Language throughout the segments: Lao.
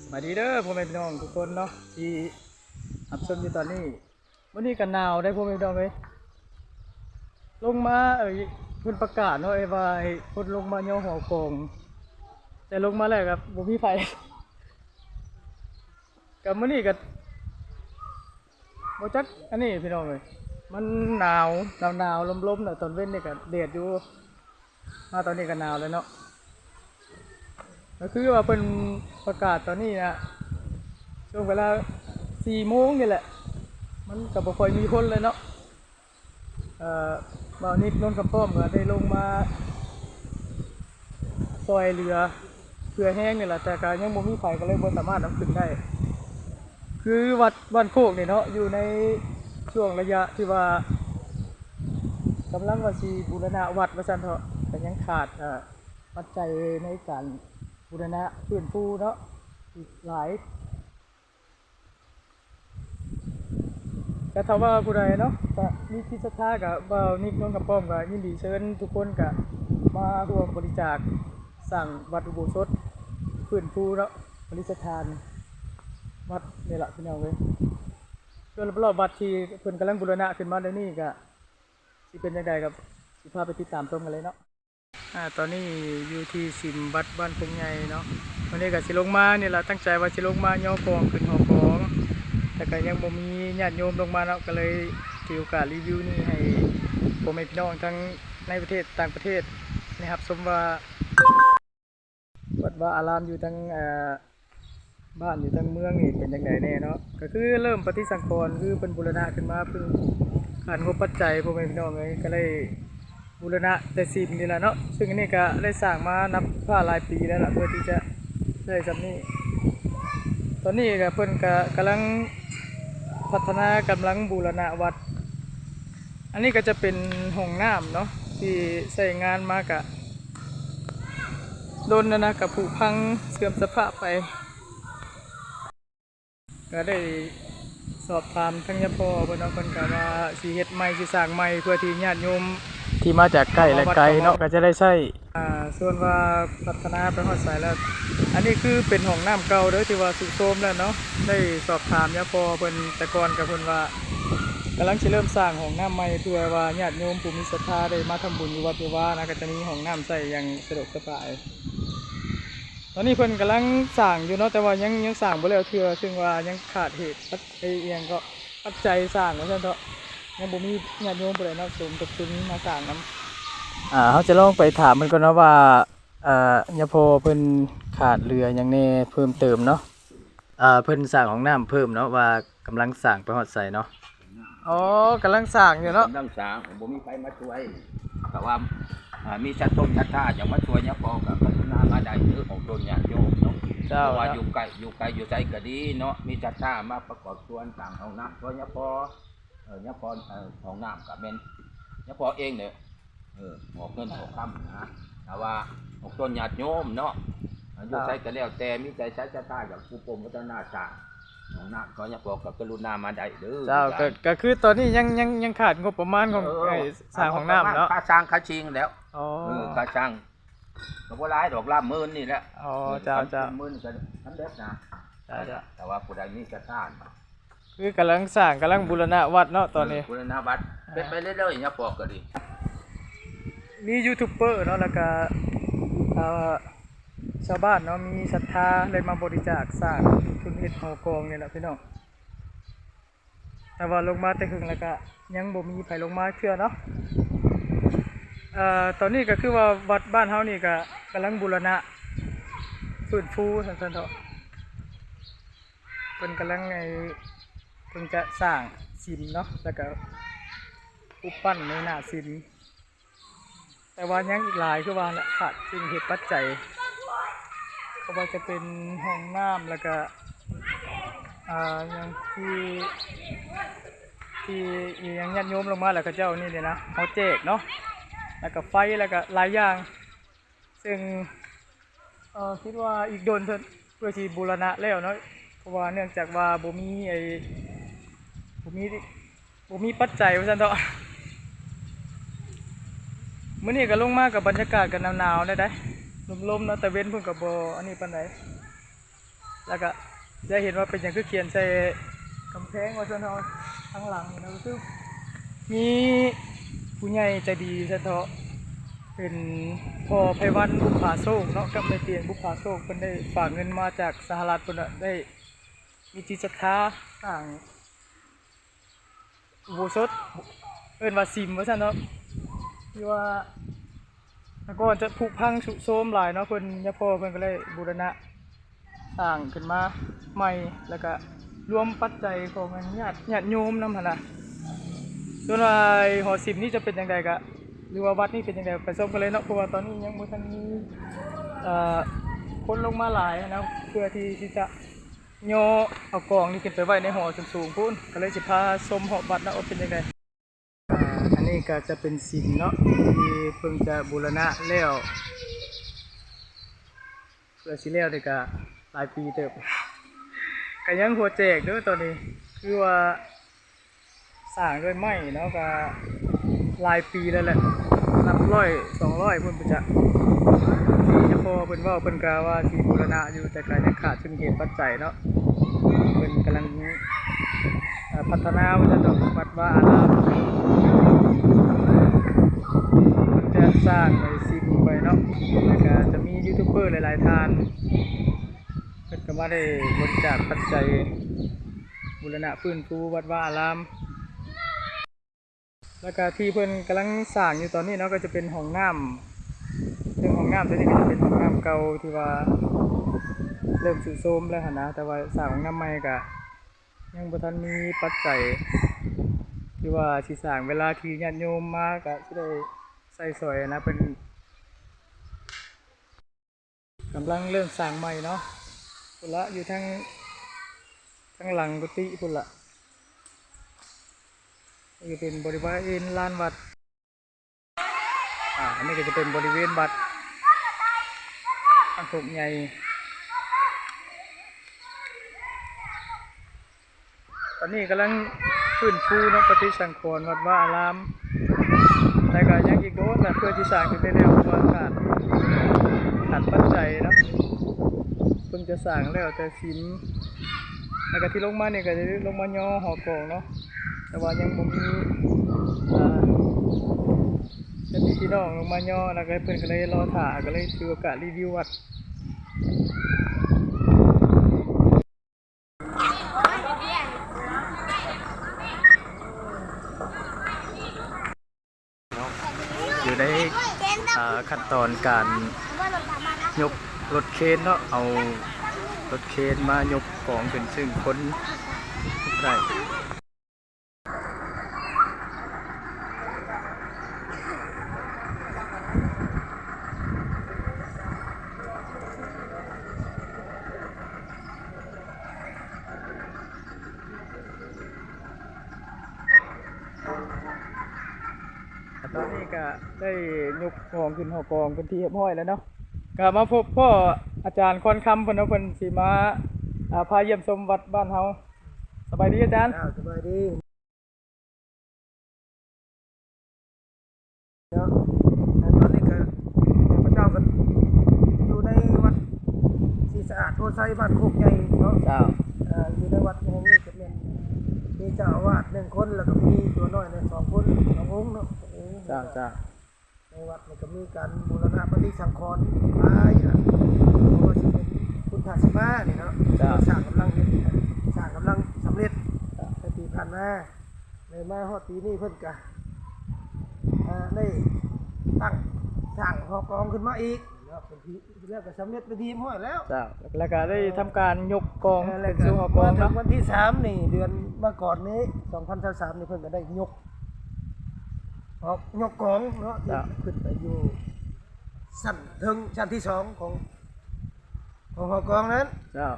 ສະບາຍດີເດີພໍ່ແມ່ພີ່ນ້ອງທຸກຄົນເນາະ ທີ່ຮັບຊົມຢູ່ຕອນນີ້. ມື້ນີ້ກໍໜາວເດ້ພໍ່ແມ່ພີ່ນ້ອງເອີຍ. ລົງມາ ເອີຍ ເພິ່ນປະກາດເນາະ ເອີຍ ວ່າໃຫ້ຄົນລົງມາຍໍຫໍກອງ ແຕ່ລົງມາແລ້ວກໍບໍ່ມີໃຜ. ກໍມື້ນີ້ກໍ ບໍ່ຈັກ ອັນນີ້ພີ່ນ້ອງເອີຍ ມັນໜາວ ໜາວໆ ລົມໆ ແລ້ວຕອນເວັນນີ້ກໍແດດຢູ່ ມາຕອນນີ້ກໍໜາວແລ້ວເນາະ. ກໍຄືວ່າເພິ່ນປະກາດຕອນນີ້ນະ ຊ່ວງເວລາສີ່ໂມງນີ້ແຫຼະ ມັນກໍບໍ່ຄ່ອຍມີຄົນເລີຍເນາະ. ເອີ ບ່າວນິກ ນົນຄຳປ້ອມ ກໍໄດ້ລົງມາຊ່ອຍເຫຼືອເພື່ອແຮງນີ້ແຫຼະ ແຕ່ກໍຍັງບໍ່ມີໃຜ ກໍເລີຍບໍ່ສາມາດນຳຂຶ້ນໄດ້. ຄືວັດບ້ານໂຄກນີ້ເນາະ ຢູ່ໃນຊ່ວງໄລຍະທີ່ວ່າກຳລັງວ່າຊິບູລະນະວັດວ່າຊັ້ນເຖາະ ກໍຍັງຂາດ ເອີ ປັດໄຈໃນການບູລະນະຟື້ນຟູເນາະ ອີກຫຼາຍ. ກໍຖ້າວ່າຜູ້ໃດເນາະ ກໍມີຈິດສັດທາ ກໍບ່າວນິກ ນົນຄຳປ້ອມ ກໍຍິນດີເຊີນທຸກຄົນ ກໍມາຮ່ວມບໍລິຈາກສ້າງວັດອຸໂບສົດ ຟື້ນຟູເນາະ ປະດິດສະຖານວັດນີ້ລະພີ່ນ້ອງເອີຍ. ສ່ວນລອບໆວັດທີ່ເພິ່ນກຳລັງບູລະນະຂຶ້ນມາດຽວນີ້ ກໍຊິເປັນຈັ່ງໃດ ກໍຊິພາໄປຕິດຕາມຊົມກັນເລີຍເນາະ. ອາ ຕອນນີ້ຢູ່ທີ່ສິມວັດບ້ານໂຄກໃຫຍ່ເນາະ. ວັນນີ້ກໍຊິລົງມານີ້ລະ ຕັ້ງໃຈວ່າຊິລົງມາຍໍຂອງຂຶ້ນຫໍຂອງ ແຕ່ກໍຍັງບໍ່ມີຍາດໂຍມລົງມາເນາະ ກໍເລີຍຖືໂອກາດຣີວິວນີ້ໃຫ້ພໍ່ແມ່ພີ່ນ້ອງທັງໃນປະເທດຕ່າງປະເທດໄດ້ຮັບຊົມວ່າ ວັດວາອາລາມຢູ່ທາງ ເອີ ບ້ານຢູ່ທາງເມືອງນີ້ເປັນຈັ່ງໃດແດ່ເນາະ. ກໍຄືເລີ່ມປະຕິສັງຂອນ ຄືເພິ່ນບູລະນະຂຶ້ນມາ ເພິ່ນຂາດງົບປັດໄຈ ພໍ່ແມ່ພີ່ນ້ອງເອີຍ ກໍໄດ້ບູລະນະແຕ່ສິມນີ້ລະເນາະ. ເຊິ່ງອັນນີ້ກໍໄດ້ສ້າງມານັບຖ້າຫຼາຍປີແລ້ວລະ ເພື່ອທີ່ຈະໄດ້ສ່ຳນີ້. ຕອນນີ້ກໍເພິ່ນກໍກຳລັງພັດທະນາ ກຳລັງບູລະນະວັດ. ອັນນີ້ກໍຈະເປັນຫ້ອງນ້ຳເນາະ ທີ່ໃຊ້ງານມາກະດົນແລ້ວນະ ກະຜຸພັງເສື່ອມສະພາບໄປ. ກໍໄດ້ສອບຖາມທາງຍາພໍ່ເພິ່ນເນາະ ເພິ່ນກໍວ່າຊິເຮັດໃໝ່ ຊິສ້າງໃໝ່ ເພື່ອທີ່ຍາດໂຍມທີ່ມາຈາກໃກ້ ແລະ ໄກເນາະ ກໍຈະໄດ້ໃຊ້. ອາ ສ່ວນວ່າພັດທະນາໄປຮອດໃສແລ້ວ ອັນນີ້ຄືເປັນຫ້ອງນ້ຳເກົ່າເດີ ທີ່ວ່າຊຸດໂຊມແລ້ວເນາະ. ໄດ້ສອບຖາມຍາພໍ່ເພິ່ນ ແຕ່ກ່ອນກໍເພິ່ນວ່າກຳລັງຊິເລີ່ມສ້າງຫ້ອງນ້ຳໃໝ່ ເພື່ອວ່າຍາດໂຍມຜູ້ມີສັດທາໄດ້ມາທຳບຸນຢູ່ວັດຢູ່ວານະ ກໍຈະມີຫ້ອງນ້ຳໃຊ້ຢ່າງສະດວກສະບາຍ. ຕອນນີ້ເພິ່ນກຳລັງສ້າງຢູ່ເນາະ ແຕ່ວ່າຍັງ ຍັງສ້າງບໍ່ແລ້ວເທື່ອ ເຊິ່ງວ່າຍັງຂາດເຫດ ເອີ ອີ່ຫຍັງກໍ ປັດໄຈສ້າງວ່າຊັ້ນເຖາະ ຍັງບໍ່ມີຍາດໂຍມຜູ້ໃດເນາະ ສົມທົບທຶນມາສ້າງນຳ. ອ່າ ເຮົາຈະລອງໄປຖາມເພິ່ນກ່ອນເນາະວ່າ ເອີ ຍາພໍ່ເພິ່ນຂາດເຫຼືອຫຍັງແດ່ເພີ່ມເຕີມເນາະ. ເອີ ເພິ່ນສ້າງຫ້ອງນ້ຳເພີ່ມເນາະ ວ່າກຳລັງສ້າງໄປຮອດໃສເນາະ? ອໍ ກຳລັງສ້າງຢູ່ເນາະ ກຳລັງສ້າງ ບໍ່ມີໃຜມາຊ່ວຍ ແຕ່ວ່າ ອ່າ ມີສັດຊົງສັດທາຢາກມາຊ່ວຍຍາພໍ່ ກໍກະລຸນາມາໄດ້ເດີ ຂອງຕົນຍາດໂຍມເນາະ. ເຈົ້າ ບໍ່ວ່າຢູ່ໃກ້ ຢູ່ໄກ ຢູ່ໃສກໍດີເນາະ ມີສັດທາມາປະກອບສ່ວນສ້າງຫ້ອງນ້ຳຊ່ວຍຍາພໍ່ ເອີ ຍາພໍ່ ເອີ ຫ້ອງນ້ຳກໍແມ່ນຍາພໍ່ເອງເດີ ເອີ ອອກເງິນອອກຄຳນະ ຖ້າວ່າຂອງຕົນຍາດໂຍມເນາະ ຢູ່ໃສກໍແລ້ວແຕ່ ມີໃຈສັດທາຢາກປຸກປົກພັດທະນາສ້າງຫ້ອງນ້ຳ ກໍຍາພໍ່ກໍກະລຸນາມາໄດ້ເດີ. ເຈົ້າ ກໍ ກໍຄືຕອນນີ້ຍັງ ຍັງ ຍັງຂາດງົບປະມານຂອງ ເອີ ໄອ້ສ້າງຫ້ອງນ້ຳເນາະ ຄ່າສ້າງຄ່າຊິງແລ້ວ. ອໍ ເອີ ຄ່າສ້າງ ກໍບໍ່ຫຼາຍດອກ ລະໝື່ນນີ້ແຫຼະ. ອໍ ເອີ ເຈົ້າ ເຈົ້າ ໝື່ນກໍສຳເລັດນະ. ເຈົ້າ ເຈົ້າ ແຕ່ວ່າຜູ້ໃດມີສັດທາ ຄືກຳລັງສ້າງ ກຳລັງບູລະນະວັດເນາະຕອນນີ້ ເອີ ບູລະນະວັດ ອ່າ ເຮັດໄປເລື້ອຍໆ ຍາພໍ່ກໍດີ. ມີຢູທູບເບີເນາະ ແລ້ວກໍ ເອີ ຊາວບ້ານເນາະ ມີສັດທາໄດ້ມາບໍລິຈາກສ້າງທຶນເຮັດຫໍກອງນີ້ແຫຼະພີ່ນ້ອງ. ແຕ່ວ່າລົງມາແຕ່ເຫິງແລ້ວກະຍັງບໍ່ມີໃຜລົງມາເທື່ອເນາະ. ເອີ ຕອນນີ້ກໍຄືວ່າວັດບ້ານເຮົານີ້ກະກຳລັງບູລະນະຟື້ນຟູວ່າຊັ້ນເຖາະ. ເພິ່ນກຳລັງ ໄອ້ ເພິ່ນຈະສ້າງສິມເນາະ ແລ້ວກະປຸກປັ້ນໃນໜ້າສິມ. ແຕ່ວ່າຍັງອີກຫຼາຍ ຄືວ່າແຫຼະ ຂາດສິ່ງເຫດປັດໄຈ ບໍ່ວ່າຈະເປັນຫ້ອງນ້ຳ ແລ້ວກະ ອ່າ ຫຍັງທີ່ ທີ່ອີ່ຫຍັງຍາດໂຍມລົງມາ ແລ້ວເຂົາເຈົ້ານີ້ເດນະ ເຮົາແຈກເນາະ ແລ້ວກະໄຟ ແລ້ວກະຫຼາຍຢ່າງ ເຊິ່ງ ເອີ ຄິດວ່າອີກດົນເທື່ອ ເພື່ອຊິບູລະນະແລ້ວເນາະ ເພາະວ່າເນື່ອງຈາກວ່າບໍ່ມີໄອ້ ບໍ່ມີ ບໍ່ມີປັດໄຈວ່າຊັ້ນເຖາະ. ມື້ນີ້ກໍລົງມາກໍບັນຍາກາດກໍໜາວໆແດ່ໃດ໋ ລົມໆເນາະ ຕາເວັນເພິ່ນກໍບໍ່ອັນນີ້ປານໃດ. ແລ້ວກະໄດ້ເຫັນວ່າເປັນຫຍັງຄືຂຽນໃສ່ກຳແພງວ່າຊັ້ນເນາະ ທາງຫຼັງນີ້ນະ ກໍຄືມີຜູ້ໃຫຍ່ໃຈດີຊັ້ນເທາະ ເປັນພໍ່ໄພວັນ ບຸບຜາໂຊກເນາະ ກັບແມ່ຕຽງ ບຸບຜາໂຊກ ເພິ່ນໄດ້ຝາກເງິນມາຈາກສະຫະລັດ ເພິ່ນໄດ້ມີຈິດສັດທາສ້າງ ອຸໂບສົດ ເອີ້ນວ່າສິມວ່າຊັ້ນເນາະ ທີ່ວ່າແຕ່ກ່ອນຈະຜຸພັງຊຸໂຊມຫຼາຍເນາະ ເພິ່ນ ຍາພໍ່ເພິ່ນກໍເລີຍບູລະນະສ້າງຂຶ້ນມາໃໝ່ ແລ້ວກະລວມປັດໄຈຂອງອັນຍາດ ຍາດໂຍມນຳຫັ້ນນະ ສ່ວນວ່າຫໍສິມນີ້ຈະເປັນຈັ່ງໃດກະ ຫຼືວ່າວັດນີ້ເປັນຈັ່ງໃດ ໄປຊົມກັນເລີຍເນາະ ເພາະວ່າຕອນນີ້ຍັງບໍ່ທັນມີ ເອີ ຄົນລົງມາຫຼາຍຫັ້ນນະ ເພື່ອທີ່ ທີ່ຈະ ຍໍເອົາກອງນີ້ຂຶ້ນໄປໄວ້ໃນຫໍສູງໆພຸ້ນ ກໍເລີຍຊິພາຊົມຮອບວັດເນາະວ່າເປັນຈັ່ງໃດ. ອ່າ ອັນນີ້ກໍຈະເປັນສິມເນາະ ທີ່ເພິ່ງຈະບູລະນະແລ້ວ ເພື່ອຊິແລ້ວນີ້ກໍຫຼາຍປີເຕີບ ກໍຍັງບໍ່ແຈກເດີ້ຕອນນີ້ ຄືວ່າ ສ້າງດ້ວຍໄມ້ເນາະ ກະຫຼາຍປີແລ້ວແຫຼະ ນັບຮ້ອຍສອງຮ້ອຍພຸ້ນພຸ້ນຈະ ທີ່ເຈົ້າພໍ່ເພິ່ນເວົ້າ ເພິ່ນກະວ່າຊິບູລະນະຢູ່ ແຕ່ກະຍັງຂາດເຊິ່ງເຫດປັດໄຈເນາະ ເພິ່ນກຳລັງ ເອີ ພັດທະນາວ່າຊັ້ນເນາະ ວັດວາອາລາມ ເພິ່ນຈະສ້າງໄປຊິມໄປເນາະ ແລ້ວກະຈະມີຢູທູບເບີຫຼາຍໆທ່ານ ເພິ່ນກໍມາໄດ້ບໍລິຈາກປັດໄຈ ບູລະນະຟື້ນຟູວັດວາອາລາມ ແລ້ວກະທີ່ເພິ່ນກຳລັງສ້າງຢູ່ຕອນນີ້ເນາະ ກໍຈະເປັນຫ້ອງນ້ຳ ເຊິ່ງຫ້ອງນ້ຳຕົວນີ້ກໍຈະເປັນຫ້ອງນ້ຳເກົ່າທີ່ວ່າເລີ່ມຊຸໂຊມແລ້ວຫັ້ນນະ ແຕ່ວ່າສ້າງຫ້ອງນ້ຳໃໝ່ກະຍັງບໍ່ທັນມີປັດໄຈທີ່ວ່າຊິສ້າງ ເວລາທີ່ຍາດໂຍມມາກະຊິໄດ້ໃຊ້ສອຍນະ ເພິ່ນ ກຳລັງເລີ່ມສ້າງໃໝ່ເນາະ ພຸ້ນລະ ຢູ່ທາງ ທາງຫຼັງກຸຕິພຸ້ນລະ ນີ້ເປັນບໍລິເວນລານວັດ ອາ ອັນນີ້ກໍຈະເປັນບໍລິເວນວັດ ທາງໂຄກໃຫຍ່. ຕອນນີ້ກຳລັງຟື້ນຟູເນາະ ປະຕິສັງຂອນວັດວາອາລາມ ແຕ່ກໍຍັງອີກໂດນແຫຼະ ເພື່ອຊິສ້າງຂຶ້ນໄດ້ແລ້ວ ເພາະວ່າຂາດ ຂາດປັດໄຈເນາະ ເພິ່ງຈະສ້າງແລ້ວແຕ່ສິມ ແລ້ວກໍທີ່ລົງມານີ້ກໍຈະລົງມາຍໍຫໍກອງເນາະ ແຕ່ວ່າຍັງບໍ່ມີ ອ່າ ຍາດຕິພີ່ນ້ອງລົງມາຍໍ ແລ້ວກໍເພິ່ນກໍເລີຍລໍຖ້າ ກໍເລີຍຖືໂອກາດຣີວິວວັດ. ເນາະ ຢູ່ໃນ ເອີ ຂັ້ນຕອນການຍົກລົດເຄນເນາະ ເອົາລົດເຄນມາຍົກກອງຂຶ້ນ ຊຶ່ງຄົນໄດ້. ຕອນນີ້ກະໄດ້ຍົກຂອງຂຶ້ນຫໍກອງເປັນທີ່ຮຽບຮ້ອຍແລ້ວເນາະ ກະມາພົບພໍ້ອາຈານຄອນຄຳເພິ່ນເນາະ ເພິ່ນຊິມາ ອ່າ ພາຢ້ຽມຊົມວັດບ້ານເຮົາ. ສະບາຍດີອາຈານ. ເຈົ້າ ສະບາຍດີ. ເນາະ ແລະຕອນນີ້ກໍຂ້າພະເຈົ້າກໍຢູ່ໃນວັດສີສະອາດໂພໄຊ ບ້ານໂຄກໃຫຍ່ເນາະ. ເຈົ້າ. ເອີ ຢູ່ໃນວັດແຫ່ງນີ້ກໍແມ່ນມີເຈົ້າອາວາດໜຶ່ງຄົນ ແລ້ວກໍມີຕົວນ້ອຍແດ່ສອງຄົນ ສອງອົງເນາະ. ເຈົ້າ ເຈົ້າ. ໃນວັດນີ້ກໍມີການບູລະນະປະຕິສັງຂອນຫຼາຍ ອ່າ ບໍ່ວ່າຊິເປັນພຸດທະສີມານີ້ເນາະ. ເຈົ້າ. ສ້າງກຳລັງເຮັດ ສ້າງກຳລັງສຳເລັດ ເຈົ້າ. ໃນປີຜ່ານມາ ແລະມາຮອດປີນີ້ເພິ່ນກະ ອ່າ ໄດ້ຕັ້ງສ້າງຫໍກອງຂຶ້ນມາອີກເນາະ ເປັນທີ່ ແລ້ວກະສຳເລັດເປັນທີ່ຮຽບຮ້ອຍແລ້ວ. ເຈົ້າ. ແລ້ວກະໄດ້ທຳການຍົກກອງ ເອີ ຂຶ້ນສູ່ຫໍກອງເນາະ. ແລ້ວກະມາເດືອນວັນທີສາມນີ້ ເດືອນມະກອນນີ້ ສອງພັນຊາວສາມນີ້ ເພິ່ນກະໄດ້ຍົກ ອອກ ຍົກກອງເນາະ. ເຈົ້າ. ທີ່ຂຶ້ນໄປຢູ່ຊັ້ນເທິງ ຊັ້ນທີສອງຂອງ ຂອງຫໍກອງນັ້ນ. ເຈົ້າ.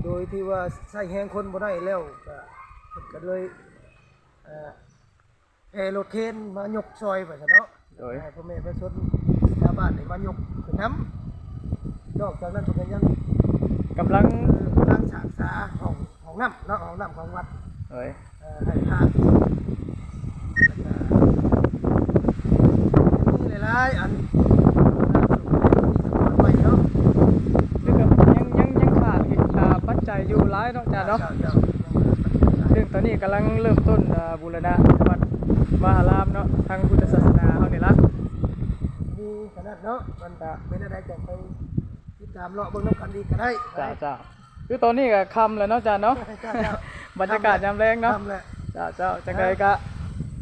ໂດຍທີ່ວ່າໃຊ້ແຮງຄົນບໍ່ໄດ້ແລ້ວ ກະ ເພິ່ນກະເລີຍ ເອີ ແຫ່ລົດເຄນມາຍົກຊ່ອຍວ່າຊັ້ນເນາະ. ໂດຍ. ໃຫ້ພໍ່ແມ່ປະຊາຊົນຊາວບ້ານໄດ້ມາຍົກຂຶ້ນນຳ. ນອກຈາກນັ້ນເພິ່ນກໍຍັງກຳລັງ ເອີ ກຳລັງສ້າງສາຫ້ອງ ຫ້ອງນ້ຳເນາະ ຫ້ອງນ້ຳຂອງວັດ. ໂດຍ. ເອີ ໃຫ້ພະ ແລ້ວກະມີຫຼາຍໆອັນ ເອີ ໄປເນາະ. ຄືແບບຍັງ ຍັງ ຍັງຂາດອີກຫຼ ເນາະອາຈານເນາະ. ເຈົ້າ ເຈົ້າ ເຊິ່ງຕອນນີ້ກຳລັງເລີ່ມຕົ້ນ ເອີ ບູລະນະວັດວາອາຣາມເນາະ ທາງພຸດທະສາສະໜາເຮົານີ້ລະ ມີຂະໜາດເນາະ ມັນກະເປັນແນວໃດ ຈະໄປຕິດຕາມເລາະເບິ່ງນຳກັນອີກກະໄດ້. ເຈົ້າ ເຈົ້າ ຄືຕອນນີ້ກະຄ່ຳແລ້ວເນາະອາຈານເນາະ ເຈົ້າ ເຈົ້າ ບັນຍາກາດຍາມແລງເນາະ ຄ່ຳແລ້ວ. ເຈົ້າ ເຈົ້າ ຈັ່ງໃດກະ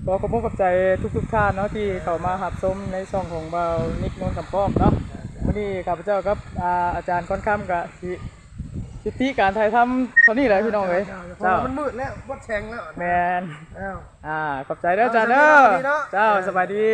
ຂໍຂອບອົກຂອບໃຈທຸກໆທ່ານເນາະ ທີ່ເຂົ້າມາຮັບຊົມໃນຊ່ອງຂອງບ່າວນິກ ໂນນຄຳປ້ອມເນາະ. ມື້ນີ້ຂ້າພະເຈົ້າກັບ ອາ ອາຈານຄອນຄຳກະຊິ ຍຸຕິການຖ່າຍທຳເທົ່ານີ້ແຫຼະພີ່ນ້ອງເອີຍ. ເຈົ້າ ເຈົ້າ ເພາະວ່າມັນມືດແລ້ວ ໝົດແສງແລ້ວ. ແມ່ນ. ເຈົ້າ ອາ ຂອບໃຈເດີອາຈານເດີ. ເຈົ້າ ສະບາຍດີເນາະ. ເຈົ້າ ເອີ ສະບາຍດີ.